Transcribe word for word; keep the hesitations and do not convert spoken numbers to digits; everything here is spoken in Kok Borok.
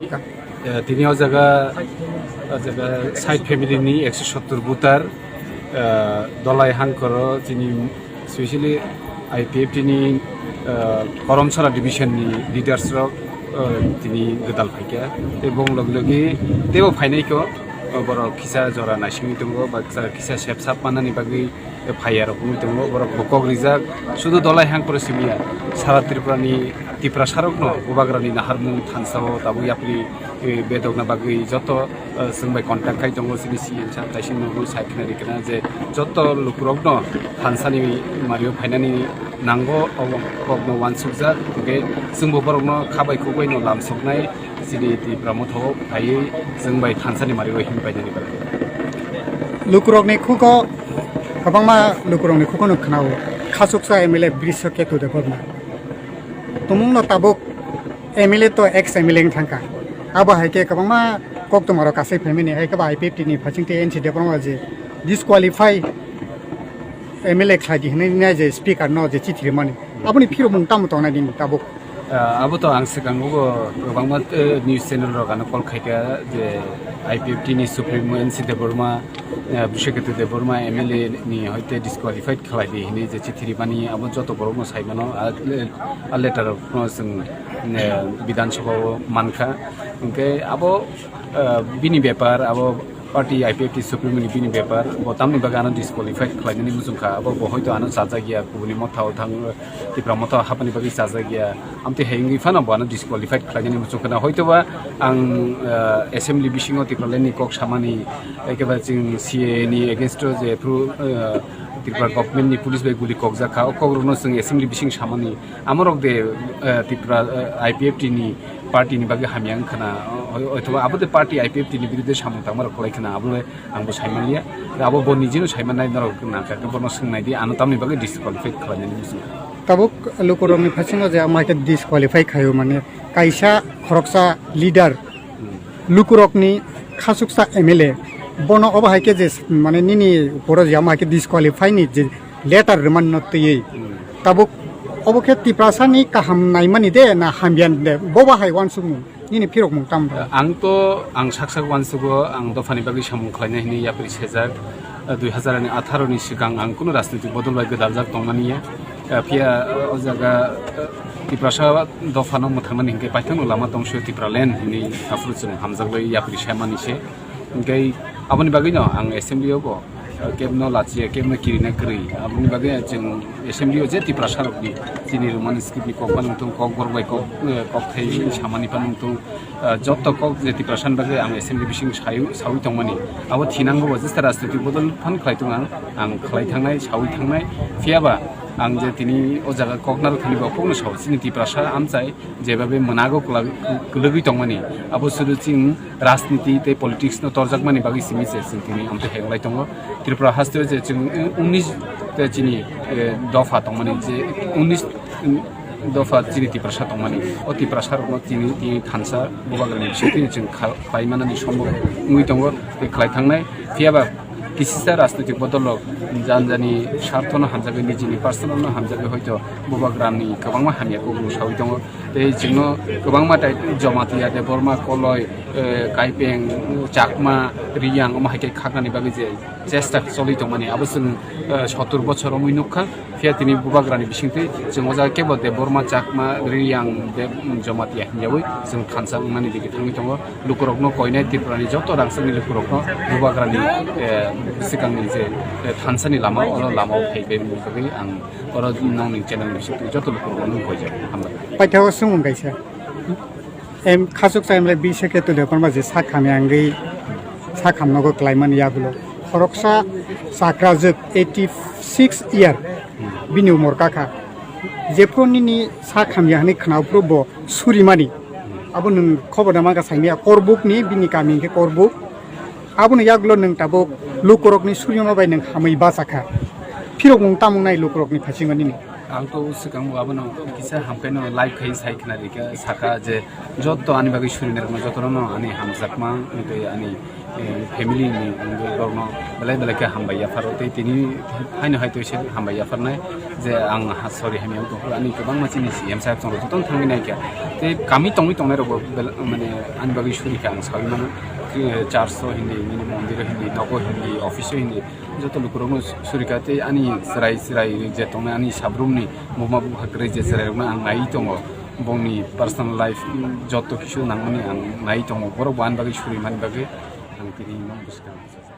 Eh, tini o jaga, o jaga side family ni ekso sottor voter, eh, Dolai Hangkoro chini specially I P F T ni, eh, Koromsara division ni leaders rok, eh, tini gwdal phaikha. Tei bong logi logi teibo phainai kho, eh, borok kisa jora naisingwi tongo, ba kisa, kisa sep sap manani bagwi phaiya rok wngwi tongo, borok bo kok rijak. Sudu Dolai Hangkoro simiya, sara Tripura ni Tiprasa rokno Bubagra ni naharmung thansa o tabuk yapri, eh, bedokna bagwi joto, eh, chwng bai contact khai tongo, chini C M sir kaisa nugwi sai khna rikna je joto lukurokno thansa ni mario phainani nango, o kokno wansukjak, hwnkhe chwngbo borokno khabai khukbai no lamsoknai. Chini Tipra Motha o phaiwi chwng bai thansa ni mari o him painani bagwi. Lukurokni khuko, kwbangma lukurokni khuko no khwnao, Khachuksa M L A Brisha Ketu Debbarma. Tumungno tabuk M L A to ex M L A wng thangkha. Abo hai khe kwbangma koktwmarok kasai phaimani, hai khe ba I P F T ni phasing tei N C Debbarma je disqualify M L A khlai di hwnwi nai je speaker no je chithi rwmani. Aboni phirokmung tamo tongnai nini tabuk? Ah, abo to ang swkango bo kwbangma, eh, news channel rok ano call khaikha je I P F T ni supremo N C Debbarma, eh, Brisha Ketu Debbarma M L A ni hoite disqualified khlai di hwnwi je chithi rwmani, abo joto borokno sai mano. A, a letter rokno chwng, eh, Bidhan Sabha o mankha. Hwnkhe abo, eh, bini bepar, abo party I P F T supremo ni bini bepar, bo tamni bagwi ano disqualified khlainani muchungkha, abo bo hoito ano chajakya, kubuni motha o thang, Tipra Motha o hapani bagwi chajakya, amtwi hai wngwi phano bo ano disqualified khlainani muchungkha na. Hoito ba ang, eh, assembly bisingo Tipraland ni kok samani, ekebare chwng C A A ni against o je phru, eh, Tripura government ni police bai guli kokjak kha, o kok rokno chwng assembly bising samani, amorok de, eh, Tripura, eh, I P F T ni party ni bagwi hamya wng khna, o-, o-, othoba abo de party I P F T ni biruddhe samung tangma rok khlai khna, abo le ang bo sai manliya. Abo bo nijino sai mannai, norok nangkha khe bono swngnai di, ano tamni bagwi disqualified khlainani muchung. Tabuk lukurokni phasingo je ama hai khe disqualify khaio, mane kaisa khoroksa leader lukurokni Khachuksa M L A bono obo hai khe je mane nini poro je ama hai khe disqualify ni je letter rwmani no twiwi tabuk obo khe Tiprasa ni kaham naimani de na hamya de, bobo hai uansukmung? Nini phirokmung tamo? Ang to, ang sak sak uansugo, ang dophani bagwi samung khlainai hwnwi yapri sejak, eh, dui hazar atharo ni swkang ang kunu rajnitik bodol bai gwdaljak tongmani ya. Eh, phiya, eh, o jaga, eh, Tiprasa dophano mwthangnani hinkhe paithakno lama tongse Tipraland hwnwi aphuru chwng hamjaklai yapri saimani se. Hinkhe aboni bagwino ang assembly o bo, eh, kebno lachiya, kebno kirina kwrwi. Aboni bagwi chwng assembly o je Tiprasa rokni chini Roman script ni kok phano wngthung, kok borok bai kok, eh, kok thai samani phano wngthung, eh, joto kok je Tiprasa ni bagwi ang assembly bising sawi, sawi tongmani. Abo thinango bo jesa rajnitik bodol phano khlai tongo ang, ang khlai thangnai, sawi thangnai. Phiya ba ang je tini o jaga kok narwkthani bo kokno sao, chini Tiprasa amchai jebabe mwnago kwla-, kwlwgwi tongmani, abo sudu chwng rajniti tei politics no torjakmani bagwi simi se chwng tini amtwi hai wnglai tongo. Tripura haste o je chwng unis te chini, eh, dopha tongmani, je unis dopha chini Tiprasa tongmani, o Tiprasa rokno tini, tini thansa Bubagrani bisingtwi chwng kha-, khlai manani sombo wngwi tongo tei khlai thangnai. Phiya ba kisisa rajnitik bodol rok jani jani sarthono hamjagwi, nijini personal no hamjagwi hoito Bubagrani kwbangma hamya kok sawi tongo. Tei chwngno kwbangma tai Jamatia, Debbarma, Koloi, eh, Kaipeng, Chakma, Riyang omo hai khe khaknani bagwi je chesta choli tongmani, abo chwng, eh, sottor bochor romwi nukha. Phiya tini Bubagrani bisingtwi chwng o jaga kebo Debbarma, Chakma, Riyang, Deb-, Jamatia hinjawi chwng thansa wngnani digi thangwi tongo. Lukurokno koinai, Tripurani joto rangchakni lukurokno Bubagrani, eh, swkangni je, eh, thansani lama, oro lamao phaibai mani bagwi ang oro nongni channel ni bisingtwi joto lukurokno nung koijak. Hambai. Paithao swngmung kaisa. Em, Khachuksa M L A Brisha Ketu Debbarma je sak hamya wngwi sak hamnogo klaimani yagulo. Khoroksa chakrajwk eighty six year bini umor kakha. Jephru nini sak hamya hwnwi khwnao phru bo surimani. Abo nwng khobor da mankha saimaya Korbuk ni, bini kami hwnkhe Korbuk. Aboni yagulo nwng tabuk lukurokni surima bai nwng hamwi bachakha. Phirokmung tamung nai lukurokni phasingo nini? Ang to swkang bo abono kisa hamkhaino live khai sai khna rikha, sakha je joto ani bagwi surinai rokno jotono ani hamjakma tei ani Family ni wngwi borokno belai belai khe hambai yapharo tei tini haino hai twi se hambai yapharnai je ang ha-, sorry hamya wng tongkha ani kwbangma chini C M saheb chwng jotono thangwi naikha tei kami tongwi tongnai rokbo bel-, mane ani bagwi suri kha ang saui mano. Church o hindi, nini mondir o hindi, nogo hindi, office o hindi, joto lukurokno suri kha tei ani chwrai chwrai je tongnai ani sabrumni buma bupha kwrwi je chwrairokno ang naiwi tongo. Bongni personal life, mm, joto kisu nangmani ang nai tongo, borok bo ani bagwi suri mani bagwi ang tini no bwskang.